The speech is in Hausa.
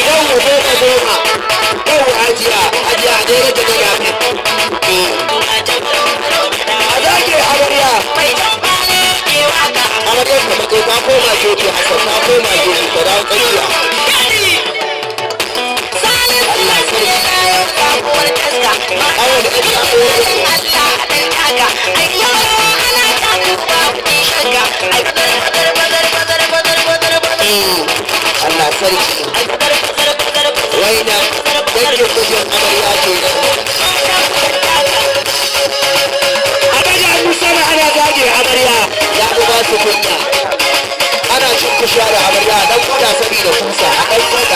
Yau 10, 10. Yau hajiya, hajiya a daidai da daga. A zage amarya. Amaryar ta matso, ta koma gefe. Hassan, ta koma gefe, ta dawo tsakiya. Allah sarki. Awon da ɗan ɗan. Allah sarki. Waina dangin mijin amarya kenan. A daga hannu sama, ana zage amarya. Ya fi ba su kunya. Ana cin kusha da amarya, dan kuda saboda kusa a dan kuda.